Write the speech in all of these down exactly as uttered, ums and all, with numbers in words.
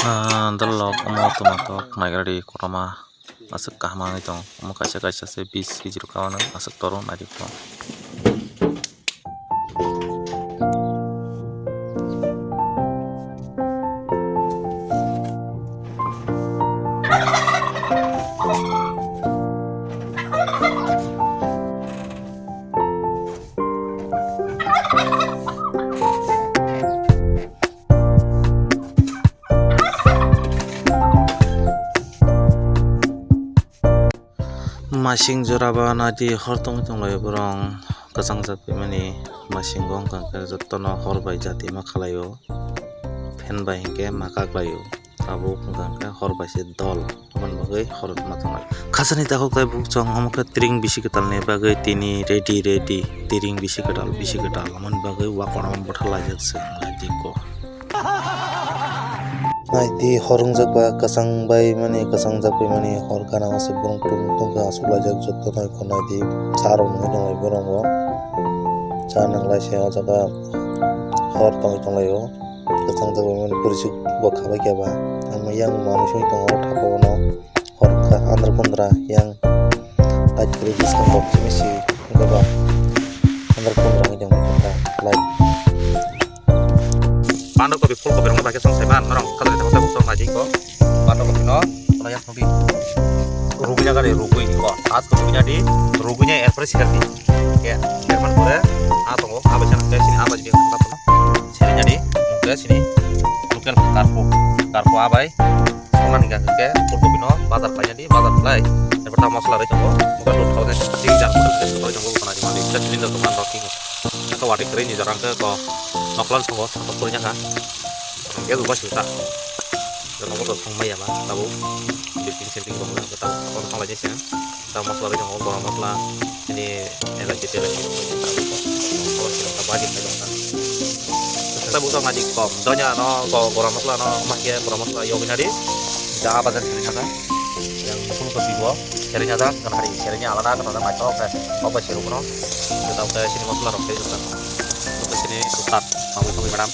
Ah, dolok omo tomato naigradi kotorma aswk kaham wngwi tongo. Omo kaisa kaisa se bis kg rok kha mano aswk toro naidi tongo. Masing jora ba naidi hor tongwi tonglaio borok, kwchang jak paimani masingo wngkha khe jotono hor bai jati ma khlaio, phan bai hinkhe ma kaklaio. Tabuk wngkha khe hor bai se dol, aboni bagwi hor ma tongo. Khasani takhuk tai bukchong omo khe tring bisi kwtalni bagwi tini ready ready, tring bisi kwtal bisi kwtal, aboni bagwi wakorama bwtharlaijak se naidi kok. Naidi hor wngjak ba kwchang bai mani, kwchang jak bai mani hor gana o se borok tung tung khe achuk laijak joto nai kho naidi cha rok nugwi tongo borok bo cha nanglai se o jaga hor tongwi tonglaio. Kwchang jak bai mani porisu bo khabai khe ba. Ang yang manwi songwi tongo o thapa o no hor wngkha andra kundra yang light kwrwi bwskango simi si wngkha ba andra kundra wngwi tongmani khe light. Bandar kopi, phul kopi rok no bai khe chwng sai man norok khajani tamo tamo chwng nai di ko bandar kopi no. Rugui na gari rugui ko as ko rugui na di rugui na erpore ser di. Ke serman pore a tongo a bai sana ke sini a bai bi. Sini jadi mungkin sini local karpu karpu a bai. Songna ni gakhe khe phul kopi no bazar khlai di, bazar khlai. Erpor ta mosla rwi tongo, mokhe two thousand six jar phul kopi rwi tongo, khna di malik khe cylinder dokan rok khe. Khe watwi kwrwi ni jora khe ko nokla songo, saka phuri nya kha. Khe ruba singsa. Joto bo song maya ba, tabuk building setting rok tabuk song khlai se. Ta mosla rwi tongo, gorom mosla, sini elaichi telaichi rok bai tongo. Mosla rok tongo, baji khai tongo. Tabuk tongo aji kok. Donya no, ko gorom mosla no, ma khe gorom mosla yogwi nadi. Da bazar sini nada. Yang phul kopi bo, sini nada, kan hari sini alada, kan ada mai tok, eh, kok bai sini kono. Kita udah sini mosla rok, kita udah. Kita sini susah, mau kami madam.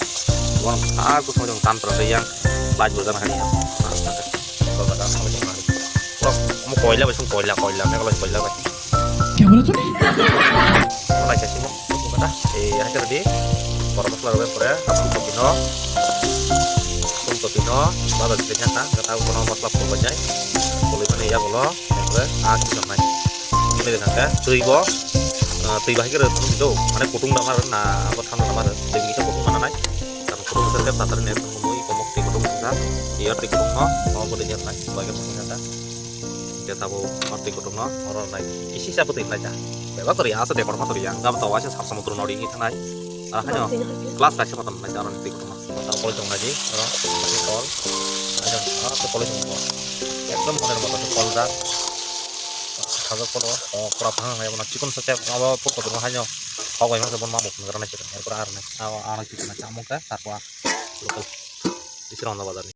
Bon, aku semua yang tanpa yang lain juga hari ya. Kalau ada sama cuma. Bro, kamu koila, besok koila, koila, mereka lagi koila, bai. Kya bola tune? Wala kya simo, buka ta. Eh, hai tadi. Para masala rok pore, phul kopi no. Phul kopi no, bada sini nyata, kata kono masala phul bajai. Phul itu ya bolo, pore, ah, kita nai. Ini dengan kan, tui bo, eh, tui bahaya kira itu, mana kutung damar na, apa thana damar, tui bisa kutung mana nai. Tam kutung bisa kan, tatar net, mui komok tui kutung bisa, iya tui kutung no, mau boleh nyata, bagi kutung nyata. Khe tabuk o twi kutung no oro nai kisi sa bwtwi nai ta. Bebak kwrwi asa dekor ma kwrwi ang gabta waisa sar samudro no ri thanai. Ar haino class kaisa kotor nai ta oro twi kutung no. Ta kol tong nai di oro kol. Aro oro kol tong ko. Ekdom moner moto kol da. Sajak kol o pura phang nai bono chikon sa chek abo pur kotor haino. Hok bai ma se bon ma muk nang nai chikon. Erpor ar nai. Aro chikon nai chamung ka tarpor local. Bisra onda bazar ni.